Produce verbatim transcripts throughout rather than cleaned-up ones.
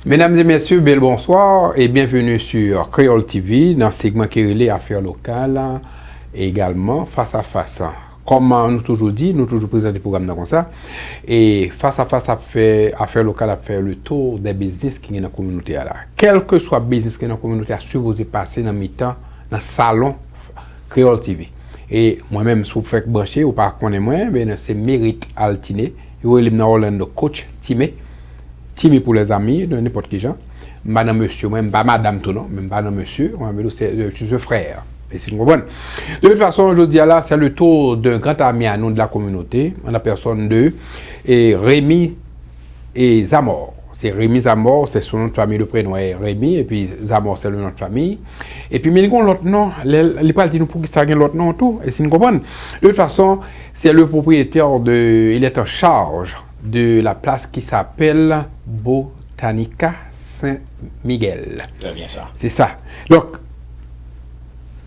Mesdames et messieurs, bel bonsoir et bienvenue sur Creole T V nan segman ki rele Afè Lokal, egalman Fas a Fas. Kòm nou toujou di, nou toujou prezante pwogram nan konsa. E Fas a Fas ap fè, Afè Lokal ap fè le tour des biznis ki gen nan kominote a la. Kèlkeswa biznis ki gen nan kominote a, sipoze pase nan mitan, nan salon Creole T V. E mwen menm, si w fèk branche, ou pa konnen mwen, men se Merit Altine. Yo rele m nan Orlando Coach Time. Timi pou lèzanmi, nenpòt ki jan. M pa nan mesye, mwen, m pa madanm tou non, men m pa nan mesye, mwen, men se, je suis un frère. E si nou konprann. De toute façon, jodi a la, c'est le tour d'un grand ami à nous de la communauté, en la personne de, e, Rémy e Zamor. Se Rémy Zamor, c'est son nom de famille, le prénom est Rémy, epi Zamor, c'est le nom de famille. Epi, men li gon lòt non, li, li pral di nou poukisa gen lòt non tou, e si nou konprann. De toute façon, c'est le propriétaire de, il est en charge de la place qui s'appelle Botanica Saint Miguel. Trè byen sa. Se sa. Donk,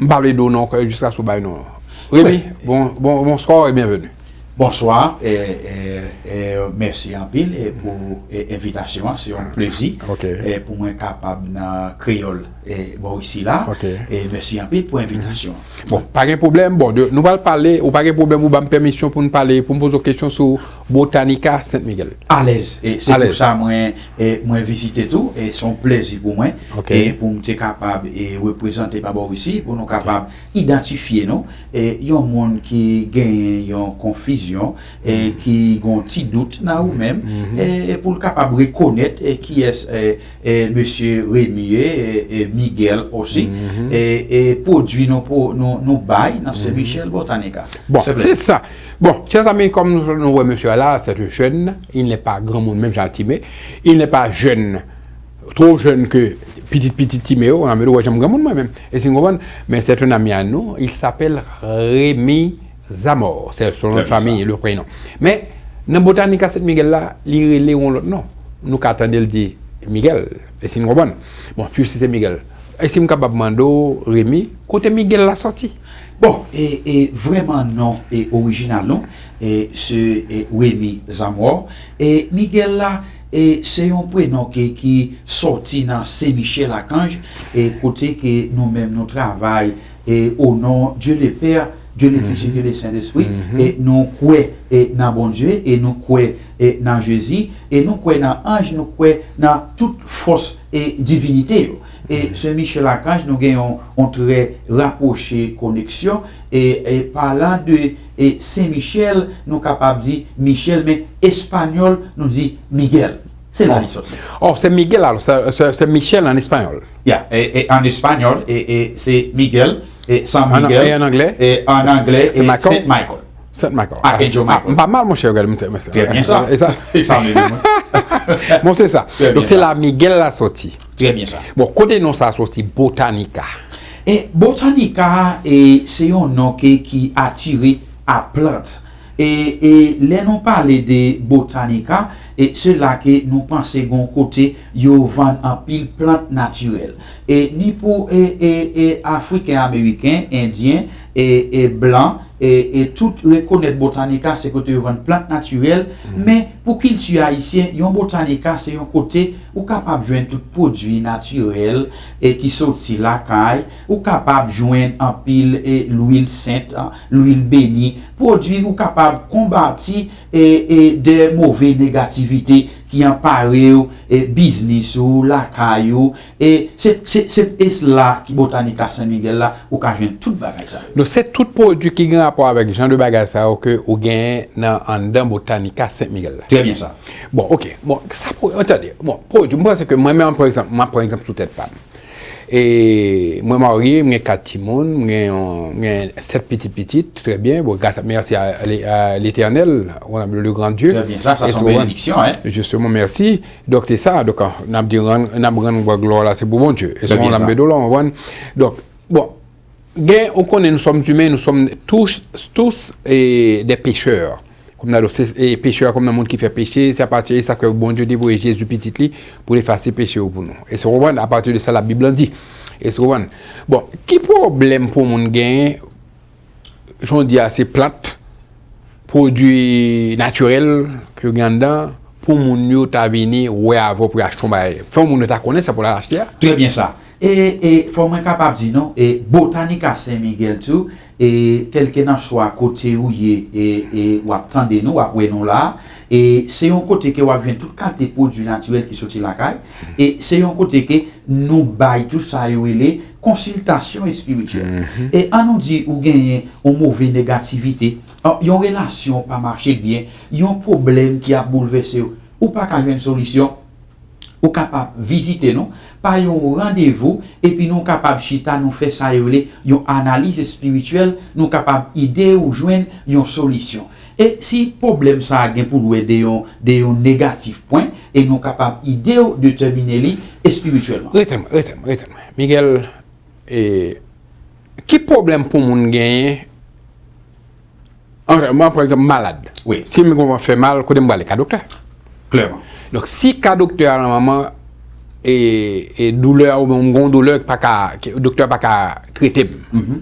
m pa vle di w non, jiskaske w bay non. Rémy, bon, bon, bonsoir et bienvenue. Bonswa, e, e, e, mèsi anpil, e, pou, e, envitasyon an. Se yon plezi, e, pou mwen kapab nan Kreyòl, e, bò isi la. E mèsi anpil pou envitasyon an. Bon, pa gen pwoblèm. Bon, de, nou pral pale, ou pa gen pwoblèm, ou ban m pèmisyon pou n pale, pou m poze w kesyon sou Botanica Saint Miguel. Alèz. E se pou sa mwen, e, mwen vizite tou, e se yon plezi pou mwen, e pou m te kapab, e, reprezante pa bò isi, pou nou kapab idantifye nou, e, yon moun ki genyen yon konfizyon, e, ki gon ti dout nan ou menm, e, e pou l kapab rekonèt, e, kiyès, e, e, mesye Rémy ye, e, e Miguel osi, e, e pwodui nou, pou nou, nou bay nan Sen Michel Botanica. Bon, se sa. Bon, chè zanmi, kòm nou, nou wè mesye a la, c'est un jeune, il n'est pas granmoun, menm jan Time, il n'est pas jeune, trop jeune que pitit pitit Time yo, nan men ou wè jan m granmoun mwen menm. E si n konprann, men c'est un ami à nous, il s'appelle Rémy Zamor, c'est son nom de famille, le prénom. Men, nan Botanica Saint Miguel la, li rele yon lòt non. Nou ka tande l di Miguel, e si n konprann. Bon, puiske se Miguel. E si m kapab mande w, Rémy, kote Miguel la sòti? Bon, e, e vrèman non e orijinal nou, e se, e Rémy Zamor. E Miguel la, e se yon prenon ke, ki sòti nan Sen Michel Akanj, e kote ke nou menm nou travay, e o non Dieu le Père, Dieu le Fils et Dieu le Saint-Esprit, e nou kwè, e nan Bondye, e nou kwè, e nan Jezi, e nou kwè nan anj, nou kwè nan tout fòs e divinite yo. E Sen Michel Akanj, nou gen yon, yon trè rapwoche koneksyon, e, e palan de, e Sen Michel, nou kapab di Michel, men espanyòl, nou di Miguel. Se la li sòti. Oh, c'est Miguel alors, c'est, c'est, c'est Michel en espagnol. Ya, e, e an espanyòl, e, e se Miguel, e San Miguel, e an anglè, e an anglè, se Michael. Saint Michael. Saint Michael. Archangel Michael. M pa mal, monchè, gade, monchè. Trè byen sa. E sa. E sa menm, wi. Bon, se sa. Donk, se la Miguel la sòti. Trè byen sa. Bon, kote non sa sòti, Botanica? E Botanica, e se yon non ke, ki atire a plant. E, e lè nou pale de Botanica, e se la ke nou panse gon kote yo vann anpil plant natirèl. E ni pou, e, e, e Afriken, Ameriken, Endyen, e, e blan, e, e tout rekonèt Botanica se kote yo vann plant natirèl, men pou kilti ayisyen, yon Botanica se yon kote ou kapab jwenn tout pwodui natirèl, e ki soti lakay, ou kapab jwenn anpil, e lwil sent, lwil beni, pwodui ou kapab konbati, e, e de move negativite ki anpare w, e biznis ou, lakay ou, e se, se, se, e se la ki Botanica Saint Miguel la, ou ka jwenn tout bagay sa yo. Donk, se tout pwodui ki gen rapò avèk jan de bagay sa yo ke ou genyen nan anndan Botanica Saint Miguel la. Trè byen sa. Bon, ok. Bon, sa pou, tande. Bon, pwodui, m panse ke mwen menm, pa egzanp, m ap pran egzanp sou tèt pa m. E mwen marye, m gen kat timoun, m gen yon, m gen sèt pitit pitit, trè byen. Bon, gras a, mèsi a, a Letènèl, on a le grand Dieu. Trè byen, sa, sa se yon benediksyon, hein. Justement, mèsi. Donk, se sa, donk, n ap di, rann, n ap rann glwa la, se pou Bondye. E se yon lam de dola, w konprann? Donk, bon, gen, ou konnen, nous sommes humains, nous sommes tous, tous, e, des pécheurs. Kòm nan, se, e, pechè a, kòm nan moun ki fè peche, se apati de sa ke Bondye te voye Jezi pitit li pou l efase peche yo pou nou. E se konprann, apati de sa Labib lan di. E se konprann. Bon, ki pwoblèm pou moun genyen, jan w di a, se plant, pwodui natirèl ke yo gen anndan, pou moun yo ta vini wè avè w pou y achte yon bagay? Fò moun yo ta konnen sa pou l al achte a. Trè byen sa. E, e fò mwen kapab di nou, e Botanica Saint Miguel tou, e kèlkena swa kote ou ye, e, e w ap tande nou, w ap wè nou la, e se yon kote ke w ap jwenn tout kalite pwodui natirèl ki soti lakay, e se yon kote ke nou bay tou sa yo rele konsiltasyon espirityèl. E ann nou di ou genyen yon move negativite, yon relasyon pa mache byen, yon pwoblèm ki ap boulvèse w, ou pa ka jwenn solisyon, ou kapab vizite nou, pa yon randevou, epi nou kapab chita, nou fè sa yo rele yon analiz espirityèl, nou kapab ede w jwenn yon solisyon. E si pwoblèm sa a gen pou l wè de yon, de yon negatif pwen, e nou kapab ede w detèmine li espirityèlman. Rete m, rete m, rete m. Miguel, e, ki pwoblèm pou moun genyen? An, mwen, pa egzanp, m malad. Wi. Si m kòmanse fè mal, kote m prale? Ka doktè. Klèman. Donk, si ka doktè a la manman, e, e doulè a, oubyen m gen yon doulè ki pa ka, ke doktè a pa ka trete m.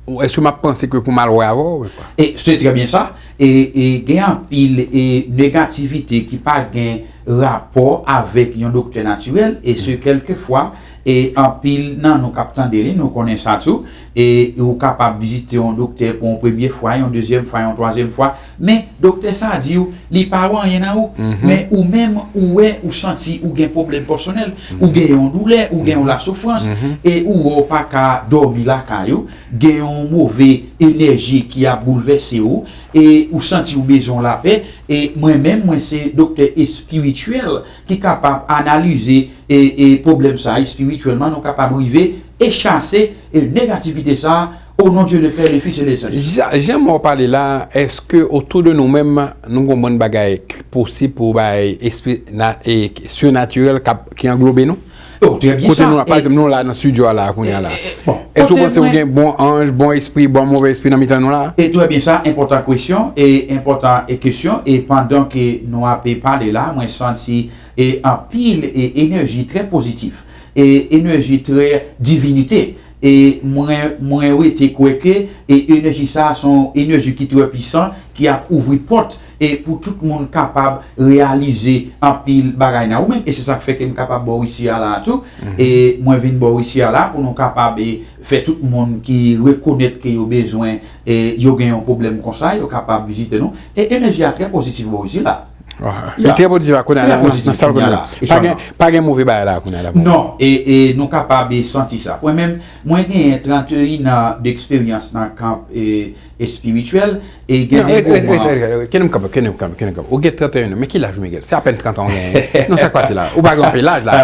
Ou, èske m ap panse ke pou m al wè avè w, oubyen kwa? E se trè byen sa. E, e gen anpil, e negativite ki pa gen rapò avèk yon doktè natirèl, e se kèlkefwa, e anpil nan nou k ap tande li, nou konnen sa tou, e ou kapab vizite yon doktè pou yon premye fwa, yon dezyèm fwa, yon twazyèm fwa, men doktè sa a di w, li pa wè anyen nan ou. Men ou menm, ou wè, ou santi ou gen pwoblèm pèsonèl, ou gen yon doulè, ou gen yon lasoufrans, e ou wè w pa ka dòmi lakay ou, gen yon move enèji ki ap boulvèse w, e ou santi w bezwen lapè, e mwen menm, mwen se doktè espirityèl ki kapab analize e, e pwoblèm sa a espirityèlman, nou kapab rive e chase, e negativite sa a, au nom de Dieu le Père, le Fils et le Saint-Esprit. Jan, jan mwen pale la, èske otou de nou menm, nou gon bann bagay k-, posib pou bagay espri-, na-, e, sinatirèl k ap, ki anglobe nou? Oh, trè byen sa. Kote nou la, pa egzanp, nou la nan estidyo a la, kounye a la. E, e, e, bon, èske ou panse ou gen bon anj, bon espri, bon move espri nan mitan nou la? E trè byen sa, enpòtan kesyon, e enpòtan e kesyon, e pandan ke nou ape pale la, mwen santi e anpil e enèji trè pozitif, e enèji trè divinite. E mwen, mwen rete kwè ke e enèji sa a se yon enèji ki trè pwisan, ki ap ouvri pòt e pou tout moun kapab reyalize anpil bagay nan ou menm. E se sa k fè ke m kapab bò w isi a la a tou. E mwen vin bò w isi a la pou nou kapab e fè tout moun ki rekonèt ke yo bezwen, e yo gen yon pwoblèm konsa, yo kapab vizite nou. E enèji a trè pozitif bò w isi la. Li trè pozitif a kounye a la, nan sal kounye a la. Pa gen, pa gen move bagay la kounye a la. Non, e, e nou kapab e santi sa. Mwen menm, mwen genyen trannteyen an deksperyans nan kan e espirityèl, e gen de moman. Kenbe kanpe, kenbe kanpe, kenbe kanpe. Ou gen trannteyen an, men ki laj ou, Miguel? Se apèn trant an ou genyen. Non, sa k pase la? Ou pa gen anpil laj la.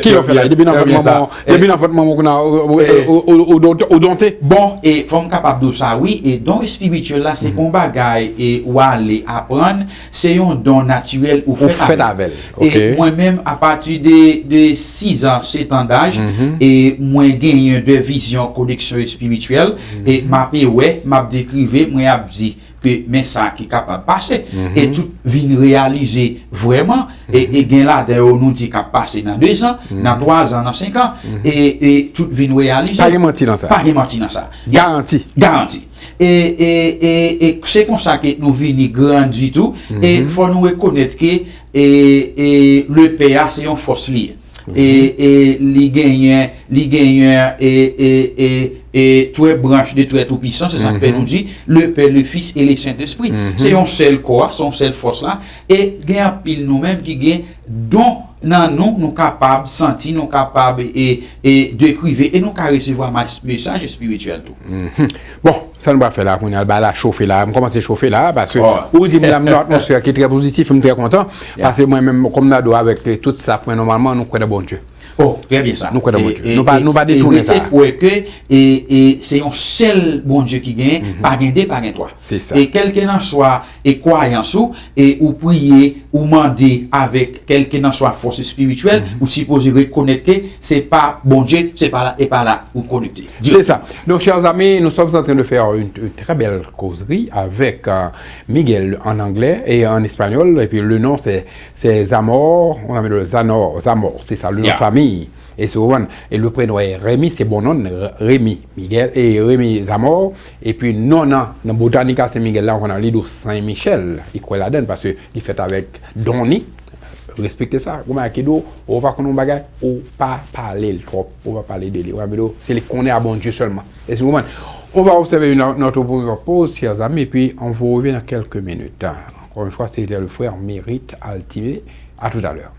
Ki lè w fè laj? Depi nan vant manman, depi nan vant manman w kounye a, ou, ou, ou, ou, ou donte? Bon, e fò m kapab di w sa, wi, e don espirityèl la, se pa yon bagay e w ale aprann, se yon don natirèl ou fèt avè l. E mwen menm, apati de, de sis an, sèt an daj, e mwen genyen de vizyon, koneksyon espirityèl, e m ape wè, m ap dekrive, mwen ap di ke men sa ki kapab pase. E tout vin reyalize vrèman, e, e gen ladan yo nou di k ap pase nan dezan, nan twazan, nan senkan, e, e tout vin reyalize. Pa gen manti nan sa. Pa gen manti nan sa. Garanti. Garanti. E, e, e, e se konsa ke nou vini grandi tou. E fò nou rekonèt ke, e, e, lepè a se yon fòs li ye. E, e li genyen, li genyen, e, e, e, e trè branch de trè toupisan, se sa k fè nou di, le Pè, le Fis e le Sentespri. Se yon sèl kò a, se yon sèl fòs la. E gen anpil nou menm ki gen don nan nou, nou kapab santi, nou kapab e, e dekrive, e nou ka resevwa mas-, mesaj espirityèl tou. Bon, sa nou pral fè la, kounye a, bagay la chofe la, m kòmanse chofe la, paske ou di m la, m nan atmosfè ki trè pozitif, m trè kontan, paske mwen menm, kòm Nado avèk tout staff mwen, nòmalman, nou kwè nan Bondye. Oh, trè byen sa. Nou kwè nan Bondye. Nou pa, nou pa detounen sa. E rete kwè ke, e, e se yon sèl Bondye ki genyen, pa gen de, pa gen twa. Se sa. E kèlkelanswa e kwayans ou, e ou priye, ou mande avèk kèlkelanswa fòs espirityèl, ou sipoze rekonèt ke se pa Bondye, se pa la, e pa la ou konekte. Se sa. Donc, chers amis, nous sommes en train de faire une, une très belle causerie avec, euh, Miguel en anglais et en espagnol. Et puis, le nom, c'est, c'est Zamor. On a mis le Zanor, Zamor. C'est ça, le nom de famille. E si w konprann, e le prenom est Remy, se bon non, Remy Miguel, e Remy Zamor, epi non nan, nan Botanica Saint Miguel la, ou konn li di w Saint Michel, li kwè ladan l, paske li fèt avèk Donny, respekte sa, ou mèt ki di w, ou pa konn yon bagay, ou pa pale l twòp, ou pa pale de li, ou pa di w, se li k konnen a Bondye sèlman. E si w konprann, on va observer une, notre première pause, chers amis, et puis on vous revient dans quelques minutes. Encore une fois, c'était le frère Mérite Altimé. À tout à l'heure.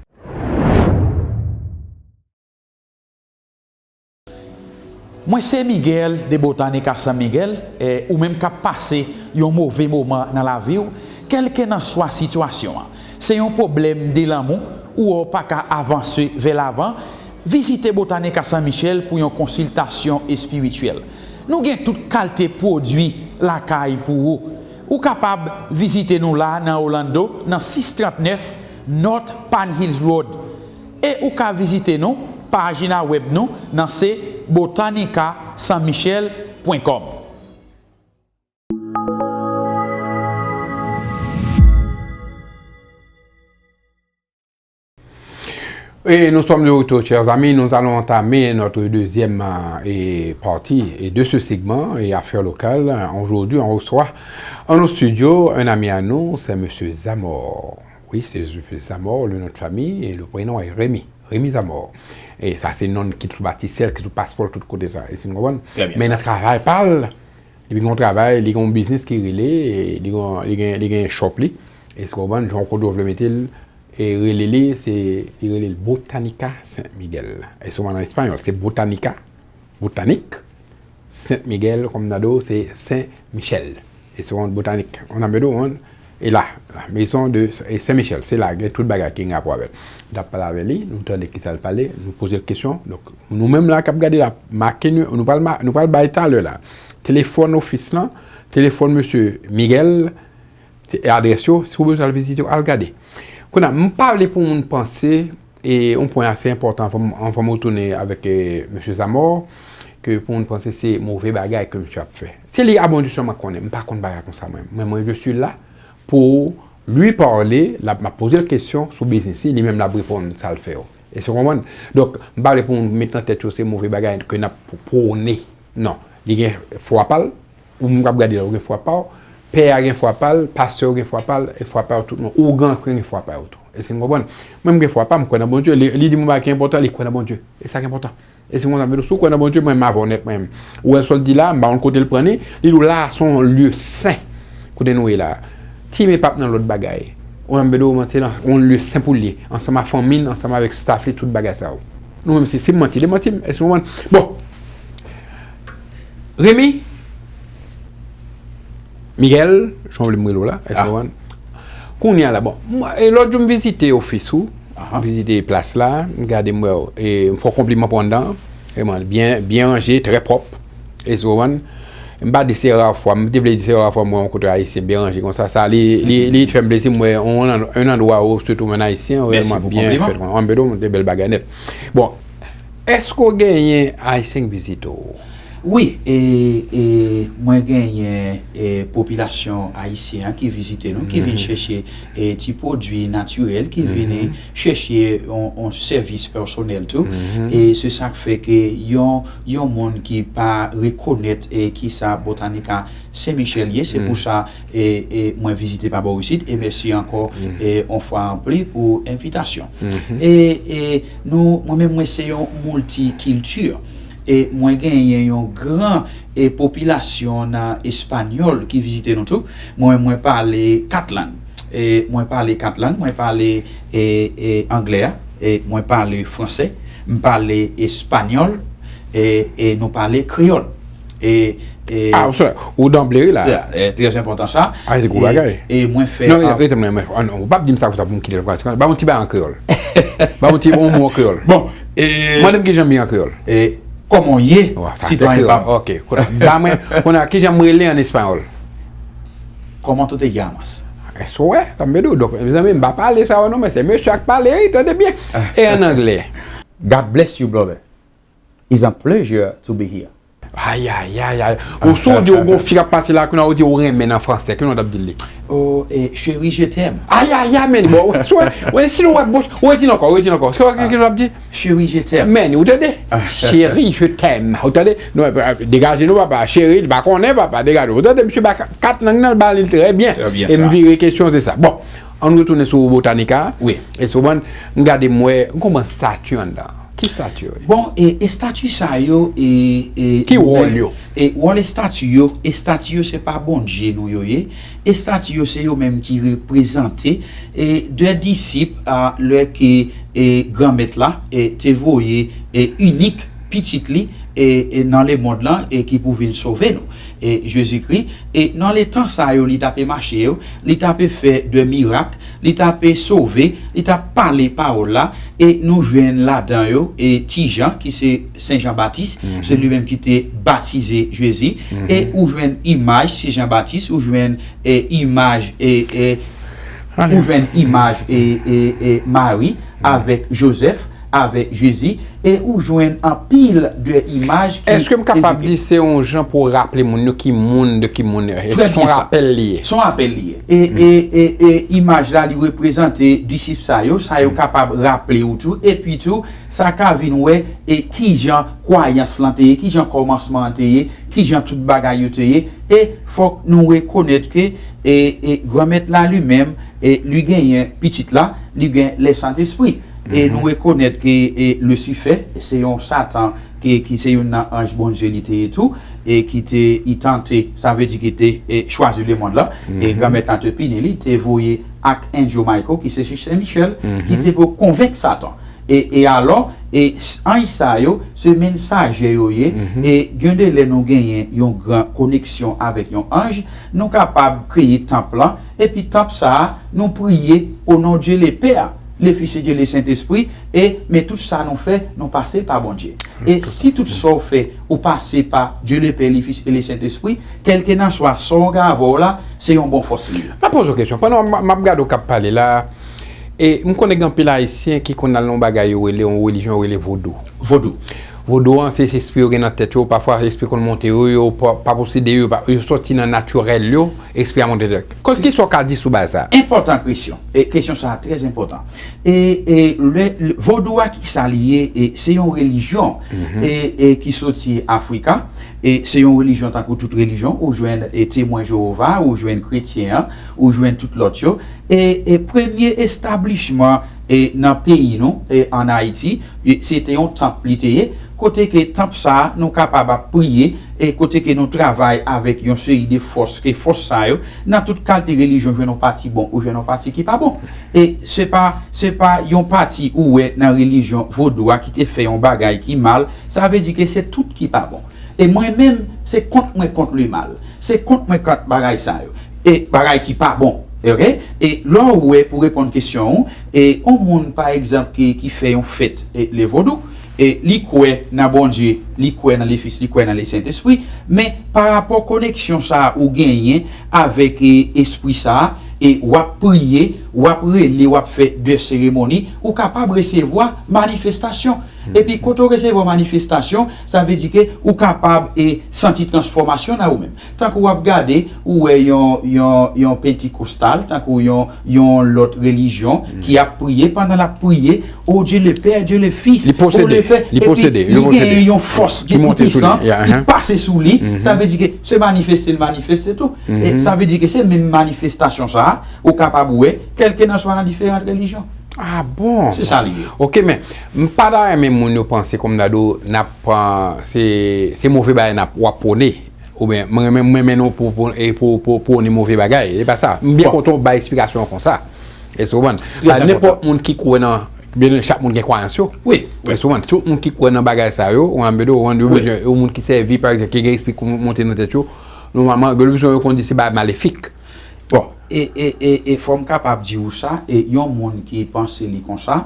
Mwen se Miguel de Botanica San Miguel, e ou menm k ap pase yon move moman nan lavi w, kèlkenanswa sitiyasyon an. Se yon pwoblèm de lanmou, ou wè w pa ka avanse vè lavan, vizite Botanica San Michel pou yon konsiltasyon espirityèl. Nou gen tout kalte pwodui lakay pou ou. Ou kapab vizite nou la nan Orlando, nan sis trant nèf North Pine Hills Road. E ou ka vizite nou, pajina wèb nou nan se botanica san michel pwen kòm. Et nous sommes de retour, chers amis. Nous allons entamer notre deuxième euh, et partie et de ce segment et affaires locales. Aujourd'hui, on reçoit en nos studios un ami à nous, c'est Monsieur Zamor. Oui, c'est Zamor, le nom de famille, et le prénom est Rémy. Rémy Zamor. E sa se non ki sou batisèl, ki sou paspò, tout kote sa. E si nou konprann? Men nan travay pa l, li gen yon travay, li gen yon biznis ki rele, li gen, li gen, li gen shop li. E si w konprann, jan w kote w vle mete l, e rele li, se, li rele l Botanica Saint Miguel. E si w konprann an espanyòl, se Botanica, botanik, Saint Miguel, kòm nan do, se Sen Michèl. E se yon botanik, on a bedo, on, e la, la maison de e Saint Michel, se la, gen tout bagay ki gen rapò avè l. Nou t ap pale avè li, nou tande kisa l pale, nou poze l kesyon. Donk, nou menm la k ap gade la, make nou, nou pral, nou pral bay talè la. Telefòn ofis lan, telefòn mesye Miguel, e adrès yo, si w bezwen al vizite yo, al gade. Kounye a, m pa vle pou moun panse, e yon pwen ase enpòtan anvan m, anvan m retounen avèk e, mesye Zamor, ke pou moun panse se move bagay ke misye ap fè. Se li a Bondye sèlman konnen, m pa konn bagay konsa mwen. Mwen, mwen, je suis là pour lui parler, l ap, m ap poze l kesyon sou biznis li, li menm l ap reponn sa l fè yo. Èske w konprann? Donk, m pa vle pou moun met nan tèt yo se move bagay ke n ap pwone. Non. Li gen fwa pa l, ou menm k ap gade la, ou gen fwa pa w, pè a gen fwa pa l, pastè yo gen fwa pa l, e fwa pa yo tout moun. Ougan gen fwa pa yo tou. Èske n konprann? Mwen, m gen fwa pa m, m kwè nan Bondye. Li, li di m yon bagay ki enpòtan, li kwè nan Bondye. E sa ki enpòtan. E si mwen ap di w, si w kwè nan Bondye, mwen m avè w nèt mwen menm. Ou wè sa l di la, m pa konn kote l pran li, li di w la, se yon lye sen kote nou ye la. Ti men p ap nan lòt bagay. Ou menm m ap di w, se yon lye sen pou l ye, ansanm ak fanmi l, ansanm avèk staff li, tout bagay sa yo. Nou menm si, si m manti, li manti m, èske w konprann? Bon. Remy, Miguel, jan w vle m rele w la, èske w konprann? Kounye a la, bon, mwen, e lòt jou m vizite ofis ou, m vizite plas la, m gade m wè w, e m fè w konpliman pou anndan an, vrèman, byen, byen ranje, trè pwòp, èske w konprann? M pa di se ra fwa, m te vle di se ra fwa m wè yon kote ayisyen byen ranje konsa, sa li, li, li fè m plezi, m wè yon, yon andwa ou, sitou yon ayisyen, vrèman byen fèt, anbèdo, de bèl bagay nèt. Bon, èske w genyen ayisyen k vizite w? Wi, e, e mwen genyen e, popilasyon ayisyen an ki vizite nou, ki vin chèche e, ti pwodui natirèl, ki vin chèche yon, yon sèvis pèsonèl tou. E se sa k fè ke yon, yon moun ki pa rekonèt e, kisa Botanica Sen Michèl ye, se pou sa e, e mwen vizite pa bò isit. E mèsi ankò e, yon fwa anpli pou envitasyon. E, e nou, mwen menm, mwen se yon milticulture. E mwen genyen yon gran e, popilasyon nan espanyòl ki vizite nou tou. Mwen, mwen pale kat lang. E mwen pale kat lang. Mwen pale e, e, anglè a. E mwen pale fransè. M pale espanyòl. E, e nou pale kreyòl. E, e, ah, ou, ou danble wi la. Ya, e, trè enpòtan sa. Ah, se gwo bagay. E mwen fè. Non, rete mwen, mwen, ah, non, ou p ap di m sa konsa pou m kite l. Ba m yon ti bagay an kreyòl. Ba m yon ti, yon mo an kreyòl. Bon, e, mande m kijan m ye an kreyòl. E, Kòman w ye, sitwayen pa m? Ok, kounye a, ba mwen, kounye a, kijan m rele an espayòl? Comment tú te llamas? Èske w wè sa m vle di w? Donk, mezanmi, m pa pale sa yo non, men se mesye a k pale, wi, tande byen. E an anglè? God bless you, brother. It's a pleasure to be here. Ay, ay, ay, ay. Ou si w di w gon fi k ap pase la, kounye a ou di ou renmen nan fransè, ki non w t ap di l li? Oh, eh, chérie, je t'aime. Ay, ay, ay, men, bon, ou, ou, ou, si nou wè bouch, ou di l ankò, ou di l ankò. Ki, ki, ki nou ap di? Chérie, je t'aime. Men, ou tande? Chérie, je t'aime. Ou tande? Nou, eh, degaje nou, papa. Cheri, li pa konnen, papa. Degaje. Ou tande, misye ba ka-, kat lang nan, l ba li trè byen. Trè byen, E m sa. Vire kesyon, se sa. Bon, ann retounen sou Botanica. Wi. E sou ban, m gade, m wè, m konman stati anndan. Ki stati yo ye? Bon, e, estati sa yo, e, e, Ki wòl yo? E wòl estati yo, estati yo se pa Bondye nou yo ye. Estati yo se yo menm ki reprezante e de disip a lè ke e Granmèt la e te voye e inik pitit li e, e nan lemond lan e ki pou vin sove nou. E Jezikri, e nan letan sa yo li t ape mache yo, li t ape fè de mirak, li t ape sove, li t ap pale pawòl la, e nou jwenn ladan yo e Ti Jan ki se Sen Jan Batis, se li menm ki te batize Jezi, e ou jwenn imaj Ti Jan Batis, ou jwenn e, imaj e, e ou jwenn imaj e, e, e Mari avèk Jozèf, avèk Jezi, e ou jwenn anpil de imaj ki Èske m kapab di se yon jan pou raple moun yo ki moun, de ki moun yo ye? Trè Se yon byen sa. Rapèl li ye. Se yon rapèl li ye. E, e, e, e imaj la li reprezante disip sa yo, sa yo kapab raple ou tou, epi tou, sa ka vin wè e kijan kwayans lan te ye, kijan kòmansman an te ye, kijan tout bagay yo te ye. E fòk nou rekonèt ke e, e Granmèt la li menm, e li genyen pitit la, li gen Lèsentespri. E nou rekonèt ke e, Lisifè, se yon Satan ki, ki se youn nan anj Bondye li te ye tou, e ki te, li tante, sa vle di ki te e, chwazi lemond lan. E Granmèt la te pini li, te voye ak Angel Michael, ki se Sen Michel, ki te pou konvenk Satan. E, e alò, e s- anj sa yo, se mensaje yo ye, e gen de lè nou genyen yon gran koneksyon avèk yon anj, nou kapab kreye tanp lan, epi tanp sa a, nou priye o non Dye Lepè, Lefis e Dye Lesentespri, e men tout sa nou fè, nou pase pa Bondye. E si tout sa w fè, ou pase pa Dye Lepè, Lefis e Lesentespri, kèlkenanswa sa w gen avè w la, se yon bon fòs li ye. M ap poze w kesyon. Pandan m, m ap gade w k ap pale la, e m konnen gen anpil Ayisyen ki konn al nan yon bagay yo rele, yon relijyon yo rele vodou. Vodou. Vodou an, se, se espri yo gen nan tèt yo, pafwa espri konn monte yo, yo pa, pa posede yo, pa, yo sòti nan natirèl yo, espri a monte tèt. Kòs ki sa w ka di sou bagay sa? Enpòtan kesyon. E kesyon sa a trè enpòtan. E, e le, le- vodou a ki sa li ye? E se yon relijyon e, e ki soti Afrika. E se yon relijyon tankou tout relijyon. Ou jwenn e temwen Jewova, ou jwenn kretyen an, ou jwenn tout lòt yo. E, e premye establishman e nan peyi nou, e an Ayiti, e se te yon tanp li te ye, kote ke tanp sa a, nou kapab ap priye, e kote ke nou travay avèk yon seri de fòs, ke fòs sa yo, nan tout kalte relijyon, jwenn yon pati bon, ou jwenn yon pati ki pa bon. E se pa, se pa yon pati ou wè nan relijyon vodou a ki te fè yon bagay ki mal, sa vle di ke se tout ki pa bon. E mwen menm, se kont mwen kont le mal. Se kont mwen kont bagay sa yo. E bagay ki pa bon. Ok? E lè w wè, pou reponn kesyon ou, e yon moun, pa egzanp, ki, ki fè yon fèt e, le vodou, e li kwè nan Bondye, li kwè nan Lefis, li kwè nan Lesentespri, men pa rapò koneksyon sa a ou genyen avèk e, espri sa a, e w ap priye, w ap rele, w ap fè de seremoni, ou kapab resevwa manifestasyon. Epi kote w resevwa manifestasyon, sa vle di ke ou kapab e santi transfòmasyon nan ou menm. Tankou w ap gade, ou wè yon, yon, yon pentikostal, tankou yon, yon lòt relijyon ki ap priye, pandan l ap priye, o Dye le Pè, Dye le Fis, Li posede, o le Fè, li posede, epi li li posede. Genyen yon fòs Ki monte sou li, toupisan, ya, ki aha. Pase sou li, sa vle di ke se manifeste, l manifeste tou. E sa vle di ke se menm manifestasyon sa a, ou kapab wè, kèlkenanswa nan diferan relijyon. Ah bon? Se sa li ye. Ok, men m pa ta renmen moun yo panse kòm dado n ap pran, se, se move bagay n ap, w ap pwone. Oubyen, mwen renmen, mwen renmen nou pou, pou, e pou, pou, pwone move bagay. E pa sa. M byen kontan w bay eksplikasyon an konsa. Èske w konprann? Trè Nenpòt moun ki kwè nan, byen, chak moun gen kwayans yo. Wi, wi. Èske w konprann? Tout moun ki kwè nan bagay sa yo, ou an bedo, ou an yo Wi. bezwen, ou moun ki sèvi, pa egzanp, ki gen espri ki monte nan tèt yo, nòmalman, gen de bezwen yo konn di se bagay malefik. Bon. E, e, e, e fò m kapab di w sa, e yon moun ki panse li konsa,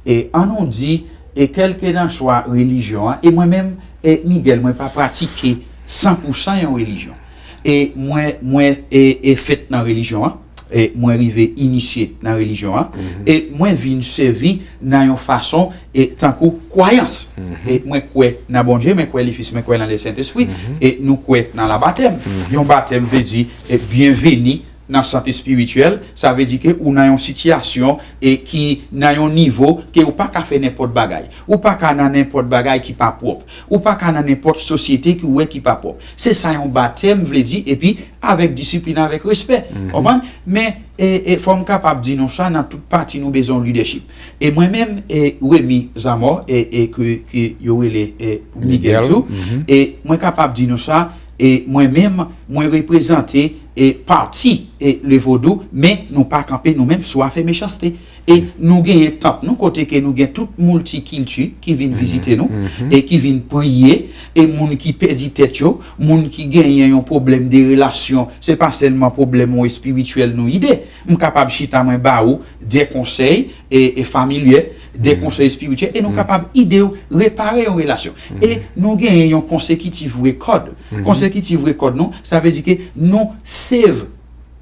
e an nou di, e kèlkenanswa relijyon an, e mwen menm, e Miguel, mwen pa pratike san pou san yon relijyon. E mwen, mwen, e, e fèt nan relijyon an, e mwen rive inisye nan relijyon an, e mwen vin sèvi nan yon fason e tankou kwayans. E mwen kwè nan Bondye, mwen kwè le Fis, mwen kwè nan le Sentespri, e nou kwè nan labatèm. Yon batèm vle di e byenveni nan sant espirityèl, sa vle di ke ou nan yon sitiyasyon e ki nan yon nivo ke ou pa ka fè nenpòt bagay. Ou pa ka nan nenpòt bagay ki pa pwòp. Ou pa ka nan nenpòt sosyete ki ou wè ki pa pwòp. Se sa yon batèm vle di, epi avèk disiplin, avèk respè. Konprann? Men e, e fò m kapab di nou sa, nan tout pati nou bezwen yon lidèchip. E mwen menm, e Remy Zamor, e, e ke, ke yo rele e Miguel tou, e mwen kapab di nou sa, e mwen menm, mwen reprezante e pati e le vodou, men nou pa kanpe nou menm sou afè mechanste. E nou genyen tanp nou kote ke nou gen tout milti kilti ki vin vizite nou e ki vin priye, e moun ki pèdi tèt yo, moun ki genyen yon pwoblèm de relasyon, se pa sèlman pwoblèm ou espirityèl nou ide. M kapab chita mwen ba ou de konsèy e, e familyè, de konsèy espirityèl, e nou kapab ide w repare yon relasyon. E nou genyen yon consecutive record. Consecutive record nou, sa vle di ke nou save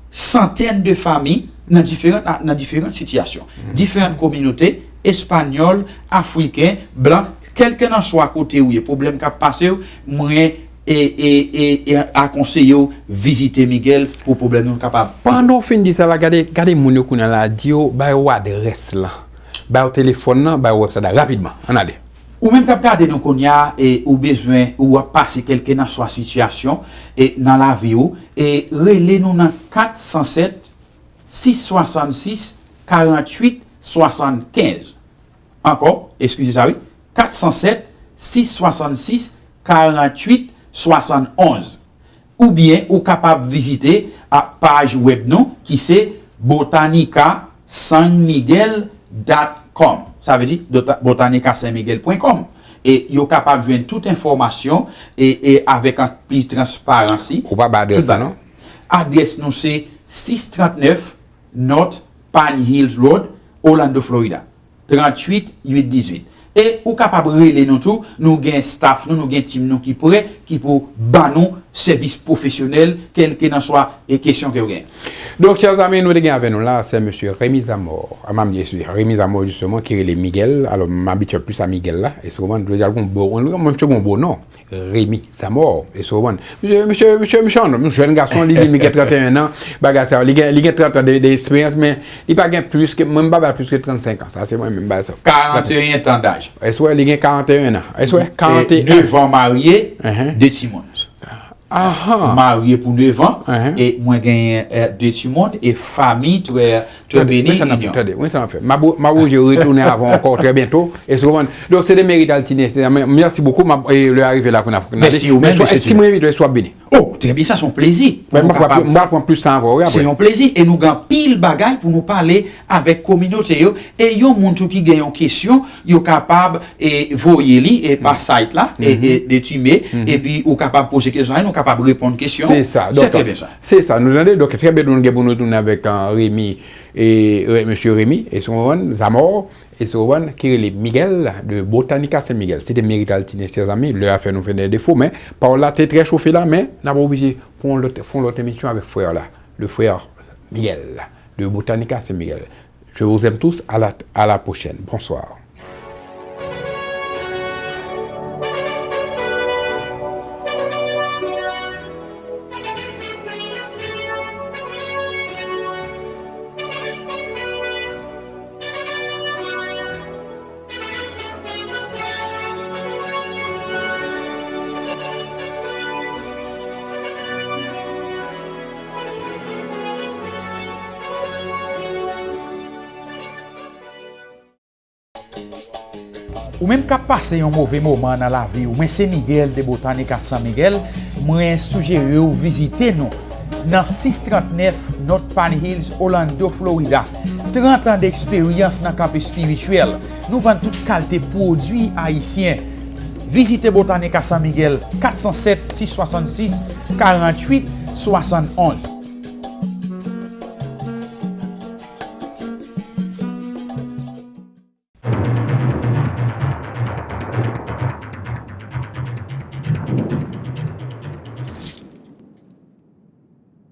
santèn de fanmi nan diferan, nan diferan sitiyasyon, diferan kominote, espanyòl, afriken, blan, kèlkelanswa kote ou ye, pwoblèm k ap pase w, mwen e, e, e, e akonseye w vizite Miguel pou pwoblèm nou kapab. Pandan w fin di sa la, gade, gade moun yo kounye a la, di yo, ba yo adrès lan, ba yo telefòn nan, ba yo website la rapidman. Ann ale. Ou menm k ap gade nou kounye a, e ou bezwen, ou ap pase kèlkelanswa sitiyasyon e nan lavi ou, e rele nou nan kat san sèt, sis swasann sis, karant uit, swasann kenz. Ankò, eskize sa wi, kat san sèt, sis swasann sis, karant uit, swasann onz. Oubyen ou kapab vizite a paj wèb nou ki se botanica san miguel dot com. Sa vle di dota- botanica san miguel pwen kòm. E yo kapab jwenn tout enfòmasyon e, e avèk anpil transparansi. Ou pa ba adrès la non? Adrès nou se sis trant nèf North Pine Hills Road, Orlando, Florida. Trant uit uit dizuit. E ou kapab rele nou tou, nou gen staff nou, nou gen team nou ki prè, ki pou ban nou sèvis pwofesyonèl, kèlkelanswa e kesyon ke w gen. Donk, chè zanmi, nou te gen avè nou la, se mesye Remy Zamor. A, m ap di, eskize, Remy Zamor, jisteman, ki rele Miguel. Alò, m abitye plis a Miguel la. E se kòman, nou te al gon bon, mwen, misye gon bon non. Remy Zamor, e se w konprann. Misye, misye, misye, misye, yon jèn gason, li di li gen trannteyen an, bagay sa yo, li gen, li gen trant an de, de esperyans, men li pa gen plis ke, mwen, m pa ba l plis ke trannsenk an, sa se mwen menm, m ba l sa. Karanteyen tan daj. Èske w wè, li gen karanteyen an. Èske w wè, karanteyen. Nèf an marye, de timoun. Ahan. Marye pou nèf an, e mwen genyen, e, de timoun, e fanmi trè Trè beni, men sa n ap fè, tande, men sa n ap fè. M ap, m ap oblije retounen avè w ankò trè byento. Èske w konprann? Donk, se te Merit Altine, se, mèsi bokou. M ap, e, lè a rive la pou n ap, pou n ale. Mèsi ou menm, mesye Simon. Si mwen envite w, èske w ap vini? O, trè byen, sa se yon plezi. M ap pran plis tan avè w, wi, apre. Se yon plezi, e nou gen anpil bagay pou nou pale avèk kominote yo. E yon moun tou ki gen yon kesyon, yo kapab, e, voye li, e, pa site la, e, e, de Time, epi ou kapab poze kesyon sa, e nou kapab reponn kesyon. Se sa, se trè byen sa. Se sa, nou tande, donk, trè byento nou gen pou nou tounen avèk, e, Remy, e, e, mesye Remy, èske w konprann, Zamor, èske w konprann, ki rele Miguel de Botanica San Miguel. Se te Merit Altine, chè zanmi, lè a fè nou fè dè defo, men pawòl la te trè chofe la, men n ap oblije fè yon lòt, fè yon lòt emisyon avèk frè la, le frère Miguel de Botanica San Miguel. Je vous aime tous, à la, à la prochaine. Bonsoir. Ou menm k ap pase yon move moman nan lavi w, mwen se Miguel de Botanica San Miguel, mwen sijere w vizite nou nan sis trant nèf North Pine Hills, Orlando, Florida. Trant an de eksperyans nan kanpe espirityèl. Nou vann tout kalte pwodui ayisyen. Vizite Botanica San Miguel, kat san sèt, sis swasann sis, karant uit, swasann onz.